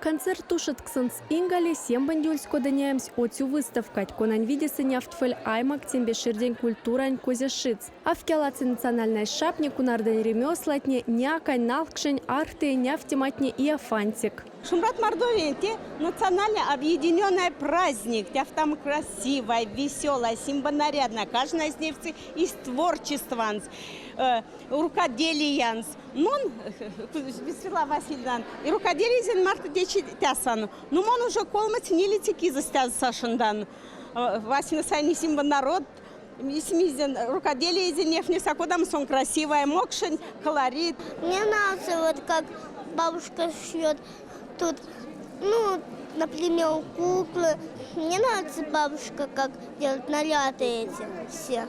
Концерт ушодксонть ингале сембань юльс кода неемс оцю выставкать, конань видесэ невтфэль аймак Тембеширдень культурань козяшиц. Авкелаце национальной шапне, кунардань ремёслатне, някань, налкшень, архте, нявтематне и афантик. Шумбрат Мордовия те национально объединенный праздник. Там красивая, веселая, симбонарядная. Каждая из них из творчестванс, рукоделиянс. Мон, Светлана Васильевна, и рукоделиезен марто течи тясан. Ну, мон уже колмоць нилеце кизэ сашындан. Васина сайни симба народ, Исмизен рукоделиезен нефнеса, кодам сон красивая, мокшень колорит. Мне нравится, вот как бабушка шьет тут, ну, например, куклы. Мне нравится бабушка, как делает наряды эти все.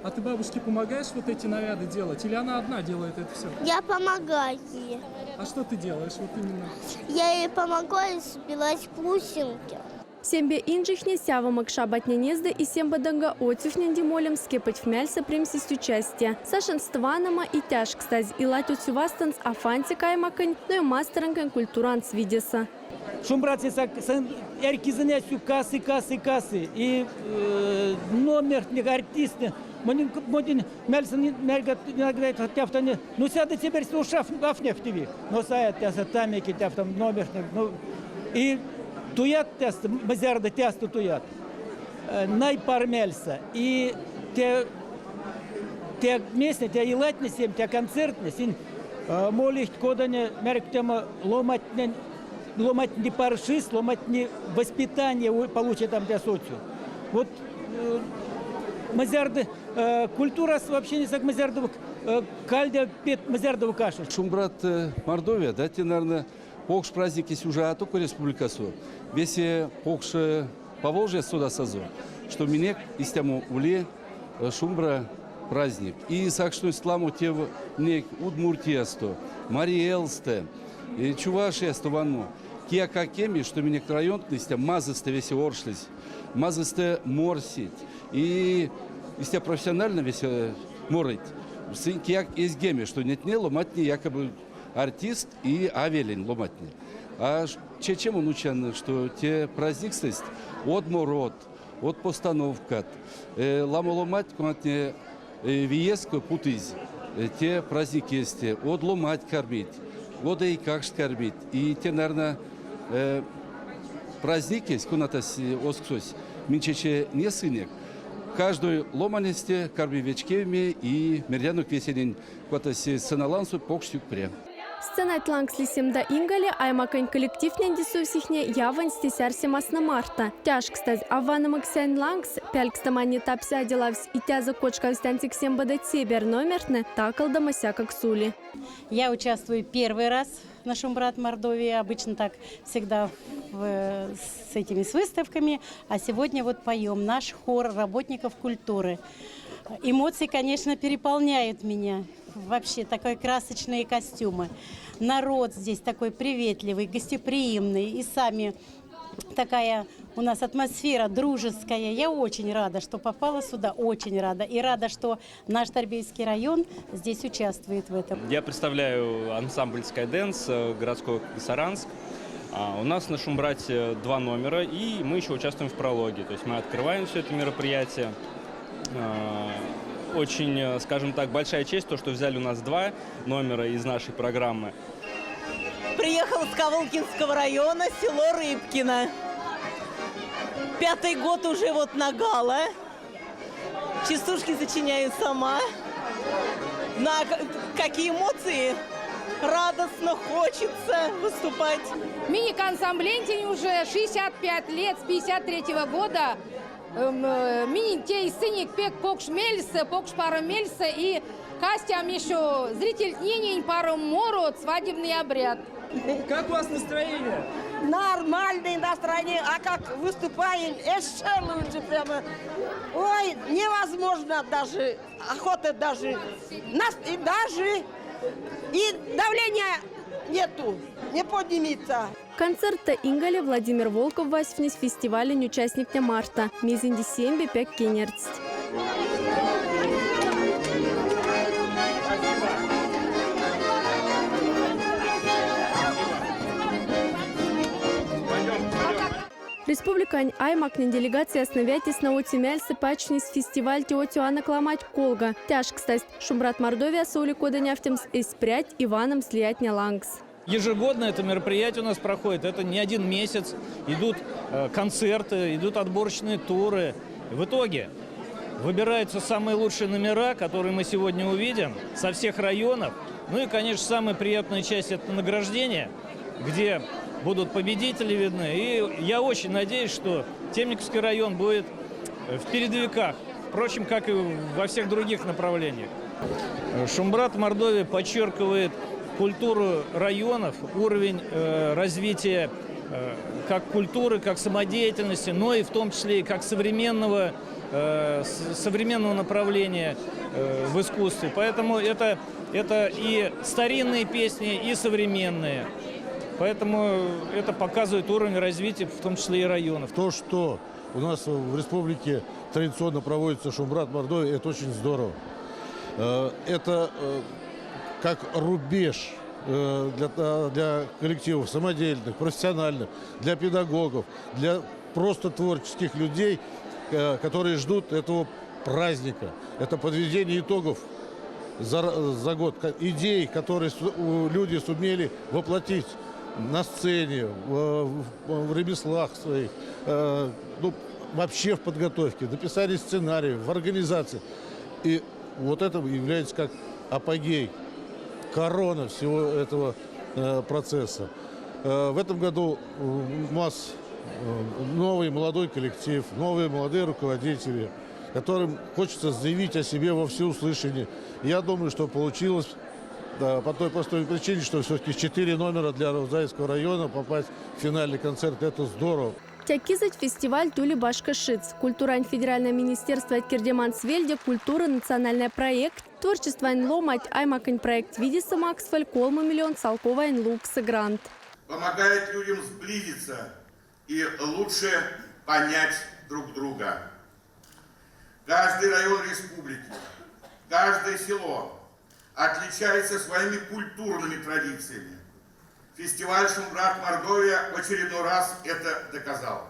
А ты бабушке помогаешь вот эти наряды делать? Или она одна делает это все? Я помогаю ей. А что ты делаешь вот именно? Я ей помогаю собирать бусинки. Сембе инжихне сявомок шабатненезды и сембаданга отюфненди молем скепать вмяльса примсись участие. Сашенстванама и тяж, кстати, и лать отювастанс афантика аймакань, но и мастеранкань культуранс видеса. Шумбрат эркизіне касы, касы, касы. И номер артисты. Модин мельсон мельгат ну сяда теперь ушаф афнефтеви. Но саят тяса тамики тяфтам номер. Ну и туят тест, мазярда тест туят. Найпармельса. И те те местные, те илатнесем, те концертнесем, молихт кодане мерктема ломать ломать не паршис, ломать не воспитание получит там для социум. Вот мазярды культура вообще не сак мазярдовых кальдя пет мазярдовых кашу. Шумбрат Мордовия, да, те, наверное, покш праздники уже а только республикасу. Весь покш Поволжье сюда сазо, что минек истяму уле шумбра праздник. И сакшну сламу те нек Удмуртиясто, Мариэлсте, и Чувашиясто ванну. Киакакеми, что минек районтности, мазысты весь оршлись, мазысты морсить. И истя профессионально весь морить. Сын кияк изгеми, что нет не ломатни якобы артист и авелин ломатни. А чем он учен, что те праздник есть от мород, от постановкат, ламо ломать, конатне виеско путызь, те праздники есть, от ломать кормить, от и как кормить. И те, наверное, праздники есть, кунатас осксось, минчече не сынек. Каждую ломанесте карби вечкевми и меряну квеселин кватаси сценалансу покштюк пре. Сцена лангс лисемда ингале аймакань коллективнен дисусихне явань стесярсе масна марта. Тяж, кстати, авана максян лангс, пялькстамани тапся делавс и тяза кочка встянтик сембада тебер номертне, такалда масяка ксули. Я участвую первый раз на Шумбрат Мордовии, обычно так всегда с этими с выставками, а сегодня вот поем наш хор работников культуры. Эмоции, конечно, переполняют меня. Вообще, такие красочные костюмы. Народ здесь такой приветливый, гостеприимный. И сами такая у нас атмосфера дружеская. Я очень рада, что попала сюда, очень рада. И рада, что наш Торбеевский район здесь участвует в этом. Я представляю ансамбль Skydance, городской Саранск. У нас на Шумбрате 2 номера, и мы еще участвуем в прологе. То есть мы открываем все это мероприятие. Очень, скажем так, большая честь, то, что взяли у нас 2 номера из нашей программы. Приехала с Ковылкинского района, село Рыбкино. 5-й год уже вот на гала. Частушки сочиняю сама. На какие эмоции? Радостно хочется выступать. Мини-консамблентень уже 65 лет, с 53-го года. Мини-тей сыник пек покш мельса, покш пару мельса и кастям еще зритель нинень пару морот, свадебный обряд. Как у вас настроение? Нормальное настроение, а как выступаем, еще лучше прямо. Ой, невозможно даже, охота даже, нас и даже, и давления нету, не поднимется. Концертта Ингале Владимир Волков васьфнес фестивалень участник марта. Мезенди сембе пек кенерцть. Республикань аймактнень делегациястнэ ветясть оцю мельсэ пачтнесть фестивальте оцю анокламать колга. Тешкстасть, Шумбрат Мордовиясо ули кода невтемс эсь прят и ваномс лиятне лангс. Ежегодно это мероприятие у нас проходит. Это не один месяц. Идут концерты, идут отборочные туры. В итоге выбираются самые лучшие номера, которые мы сегодня увидим, со всех районов. Ну и, конечно, самая приятная часть – это награждение, где будут победители видны. И я очень надеюсь, что Темниковский район будет в передовиках, впрочем, как и во всех других направлениях. Шумбрат Мордовия подчеркивает культуру районов, уровень развития как культуры, как самодеятельности, но и в том числе и как современного направления в искусстве. Поэтому это и старинные песни, и современные. Поэтому это показывает уровень развития, в том числе и районов. То, что у нас в республике традиционно проводится Шумбрат Мордовия, это очень здорово. Это как рубеж для коллективов самодеятельных, профессиональных, для педагогов, для просто творческих людей, которые ждут этого праздника. Это подведение итогов за год, идей, которые люди сумели воплотить на сцене, в ремеслах своих, ну, вообще в подготовке, написали сценарий, в организации. И вот это является как апогей, корона всего этого процесса. В этом году у нас новый молодой коллектив, новые молодые руководители, которым хочется заявить о себе во всеуслышание. Я думаю, что получилось, да, по той простой причине, что все-таки 4 номера для Рузаевского района попасть в финальный концерт – это здорово. Те кизэть фестивальть ули башка шиц. Культурань федеральной министерстванть кирдеманть вельде культура национальной проект. Творчествань ломанть аймаконь проект видесэ максоволь 3 миллионт целковоень лувкссо грант. Помогает людям сблизиться и лучше понять друг друга. Каждый район республики, каждое село отличается своими культурными традициями. Фестиваль «Шумбрат Мордовия» в очередной раз это доказал.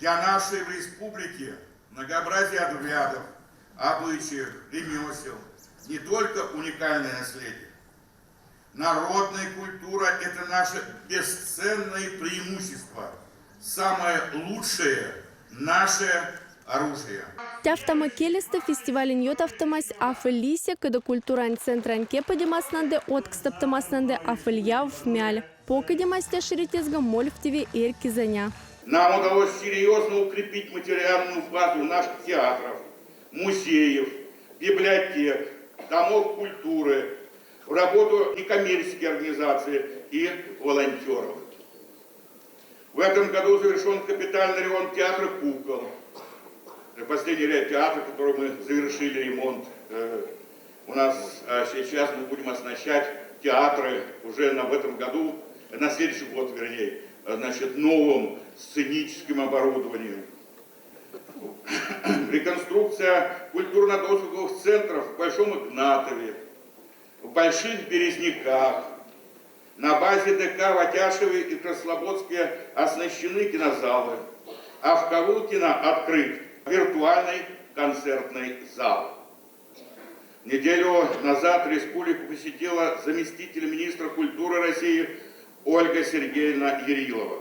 Для нашей республики многообразие обрядов, обычаев, ремесел не только уникальное наследие. Народная культура – это наше бесценное преимущество, самое лучшее наше оружие. Тявтомо келестэ фестивалень ютавтомась аволь лисе, кода культурань центрань кепедематнеде ды одкстомтоматнеде аволь яв мяль. Покодемась те ширетезга мольфтеви эрь кизэня. Нам удалось серьезно укрепить материальную базу наших театров, музеев, библиотек, домов культуры, работу некоммерческих организаций и волонтеров. В этом году завершен капитальный ремонт театра кукол. Это последний ряд театра, который мы завершили ремонт. У нас сейчас мы будем оснащать театры уже в этом году, на следующий год, вернее, значит, новым сценическим оборудованием. Реконструкция культурно-досуговых центров в Большом Игнатове, в Больших Березниках. На базе ДК в Атяшеве и Краснослободске оснащены кинозалы, а в Ковылкино открыт виртуальный концертный зал. Неделю назад республику посетила заместитель министра культуры России Ольга Сергеевна Ярилова.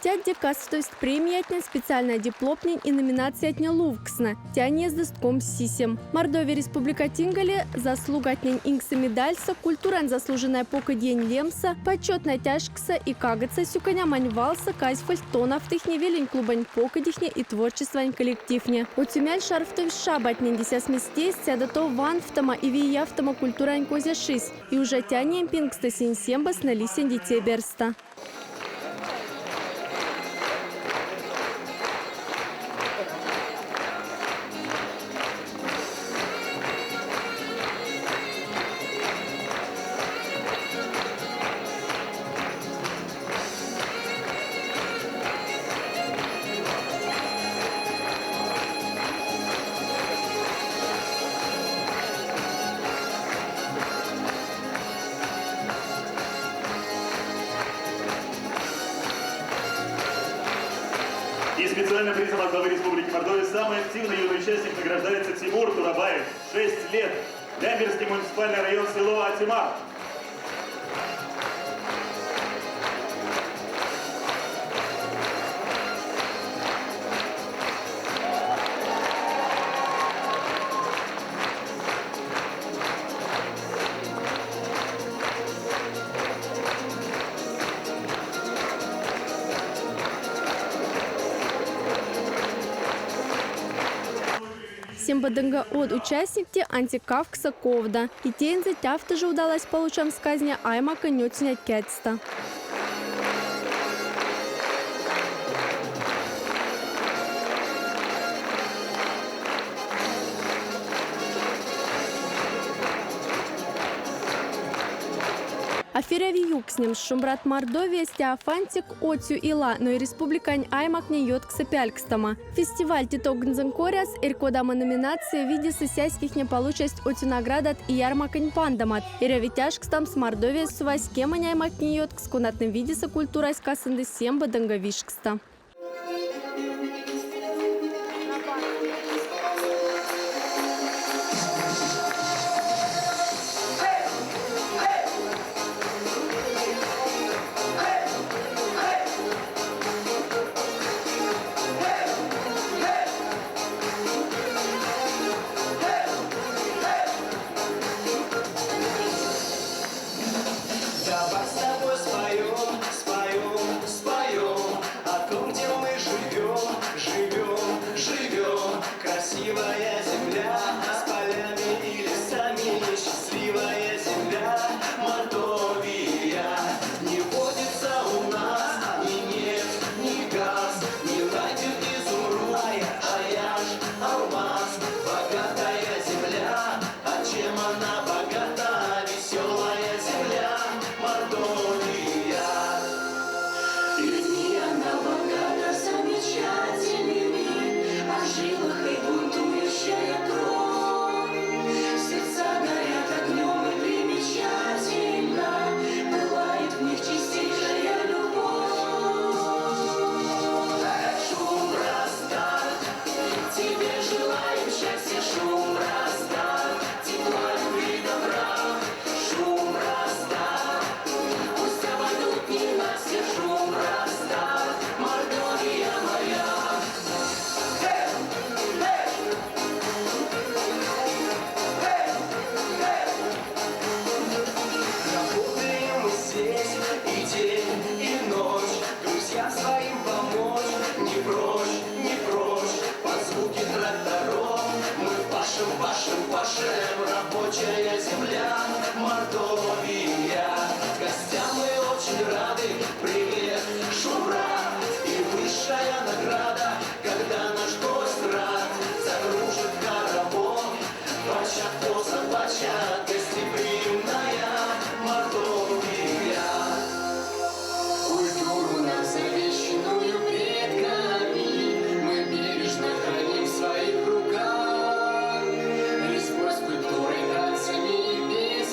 Тядде кастовсть премиятнень, специальной дипломтнень и номинациятнень лувкстнэ. Тянь лездасть 27. Мордовия Республиканть икеле заслугатнень инксэ медальсэ, культурань заслуженной покодиень лемсэ, почетной тяшкссэ и каготсо сюконямонь валсо казевельть тонавтыцятне, велень клубонь покодийтне и творчествань коллективтне. Оцю мяль шарвтовсть шабатнень десясместест седе тов ванстомс и виевтомс культурань козяшись. И уже тянь пингстэ сынь сембастнэ лисить децябрясто. Специальным призом от главы Республики Мордовия самый активный юный участник награждается Тимур Турабаев, 6 лет. Лямбирский муниципальный район, село Атима. Сембадынга от участникте антикавкса ковда. И тензе тяфты же удалась получам сказня аймака нетсня кятста. Аферяви юкснем Шумбрат Мордовия Стеофантик Отю Ила, но и республикань аймак не йоткса пялькстама. Фестиваль Титок Гнзенкоряс эрькодама номинация в виде сысяських не получасть отю наградат и ярмакань пандамат. Эрявитяшкстам с Мордовия суваськемань аймак не йоткс кунатным видеса культурась касынды семба дынга вишкста. Давай с тобой споем, споем, споем о том, где мы живем, живем, живем. Красивая земля с полями и лесами, счастливая земля Мордовия. Не водится у нас ни нефть, ни газ, ни радио изумруд, а я ж алмаз. Богатая земля, а чем она богата? Веселая земля Мордовия. Людьми она богата замечательными, а в жилах и бунтующая кровь. Сердца горят огнем и примечательно, пылает в них чистейшая любовь. Шумбрастан, тебе желаем счастья, Шумбрастан, тепла, любви, добра. Шумбрастан, пусть обойдут ненастья, Шумбрастан, Мордовия моя. Эй, эй! Эй, эй! Работаем мы здесь и день, и ночь, друзьям своим помочь не прочь, не прочь. Под звуки тракторов мы пашем, пашем, пашем, рабочая земля Мордовия. Гостям мы очень рады, привет, Шумбрат! И высшая награда, когда наш гость рад, закружит хоровод, по собачат, гостеприимная Мордовия. Культуру нам завещанную предками мы бережно храним в своих руках. Резьбой, скульптурой, танцами и песнями.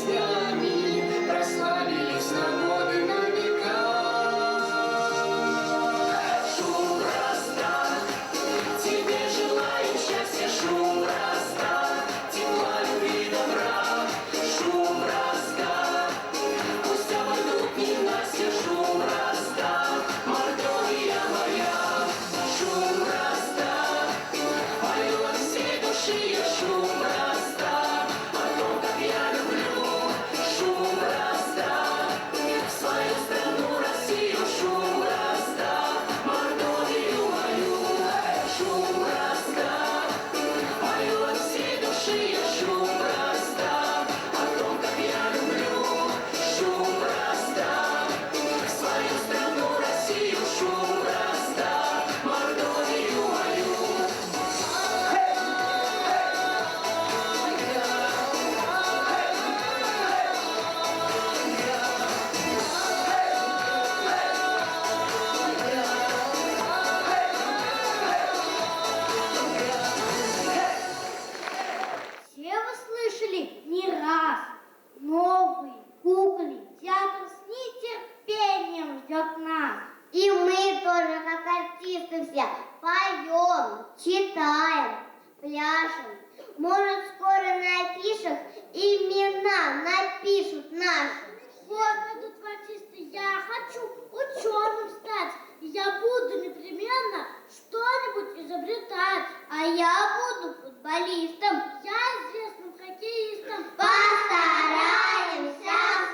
Имена напишут наши. Вот пойдут в артисты. Я хочу ученым стать. И я буду непременно что-нибудь изобретать. А я буду футболистом. Я известным хоккеистом. Постараемся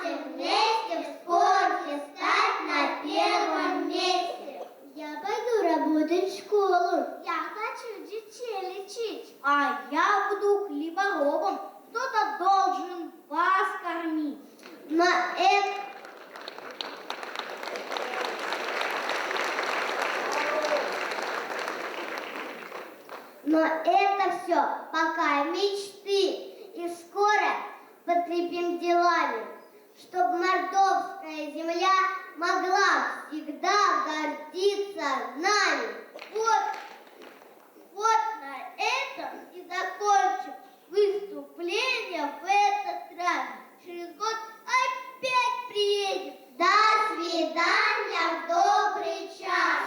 все вместе в спорте стать на первом месте. Я пойду работать в школу. Я хочу детей лечить. А я буду хлеборобом. Кто-то должен вас кормить. На это... Но это все пока мечты. И скоро подкрепим делами, чтоб мордовская земля могла всегда гордиться нами. Вот, вот на этом и закончим выступление в этот раз. Через год опять приедем. До свидания в добрый час.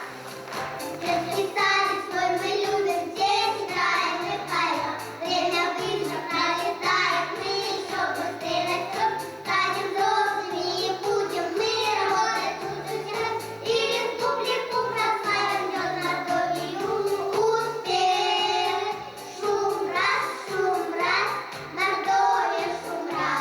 Детский садик свой мы любим, здесь играем и кайфом. Время быстро пролетает, мы еще быстрее растем. Станем взрослыми и будем мы работать тут и республику прославим, ждет Мордовию успех. Шумбрат, шумбрат, Мордовия, шумбрат.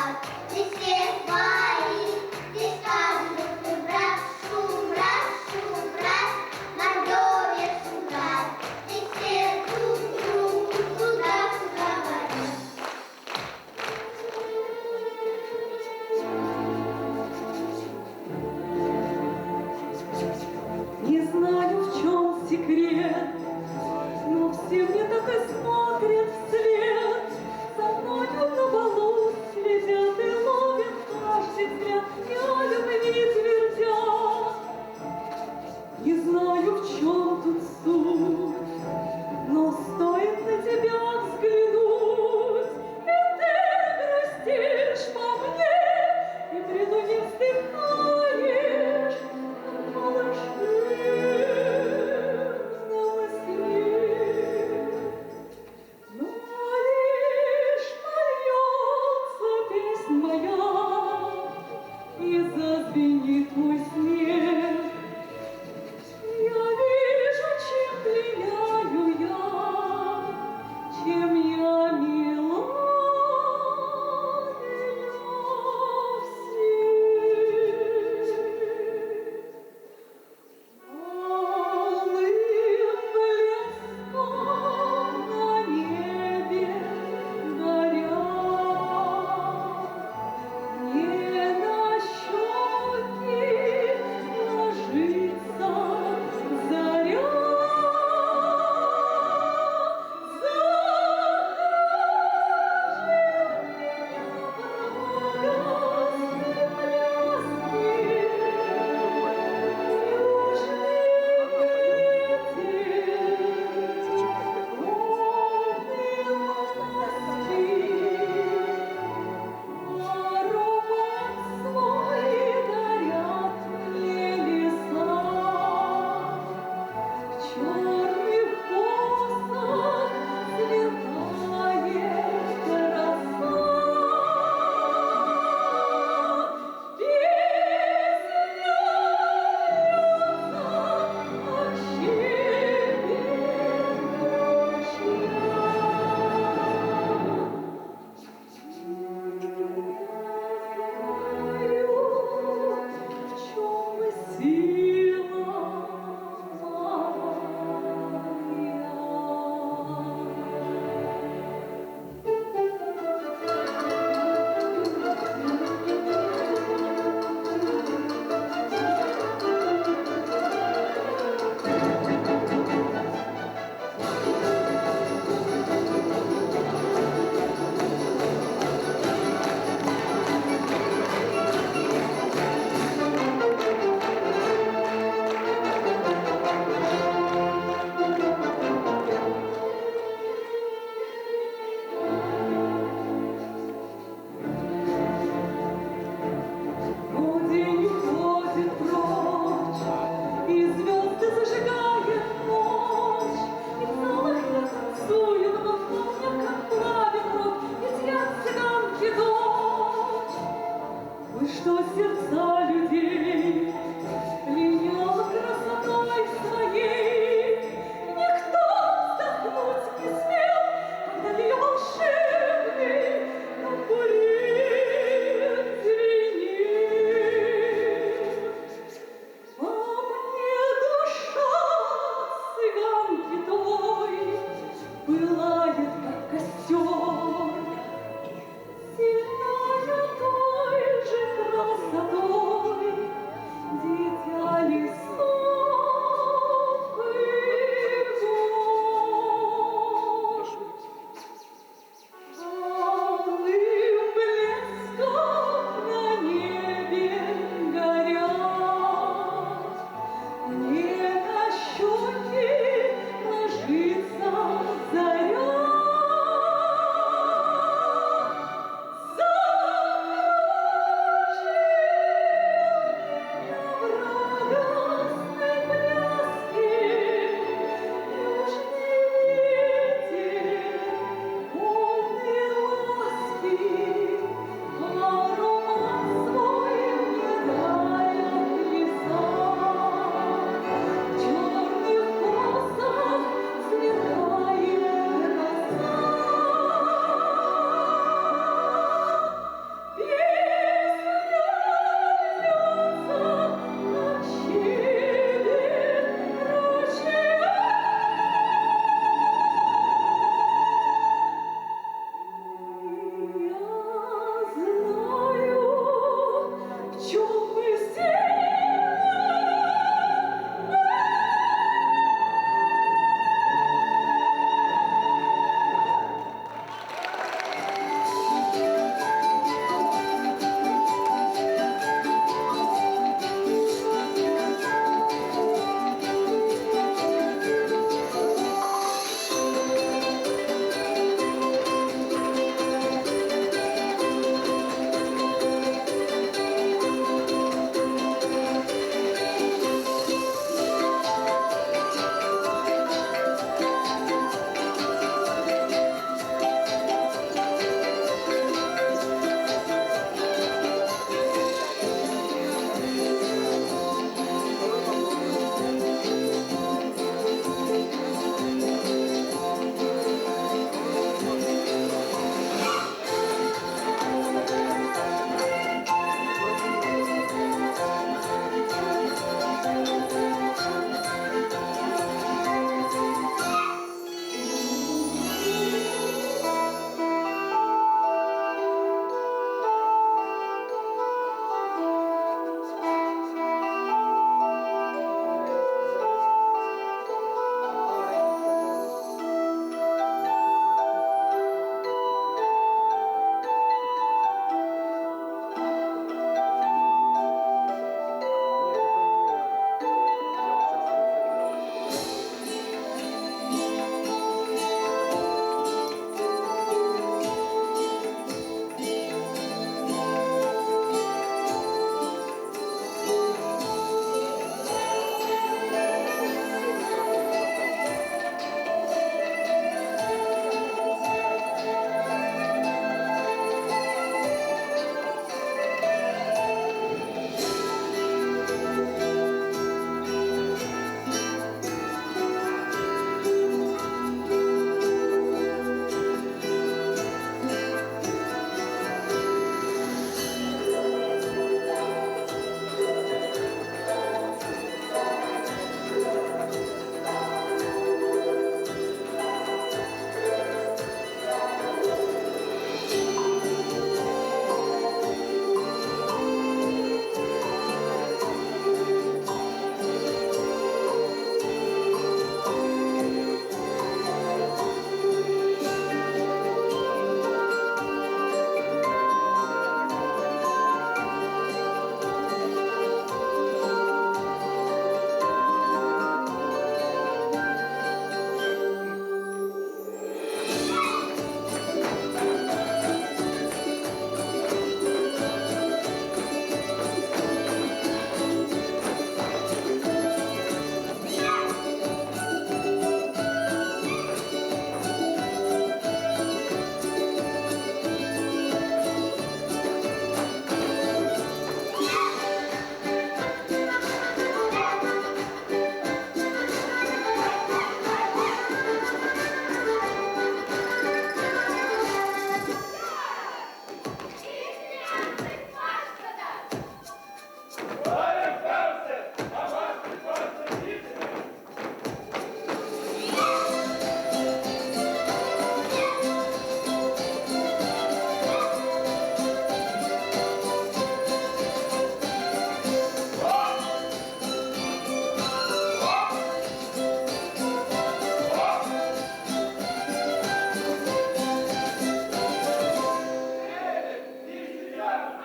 Россия!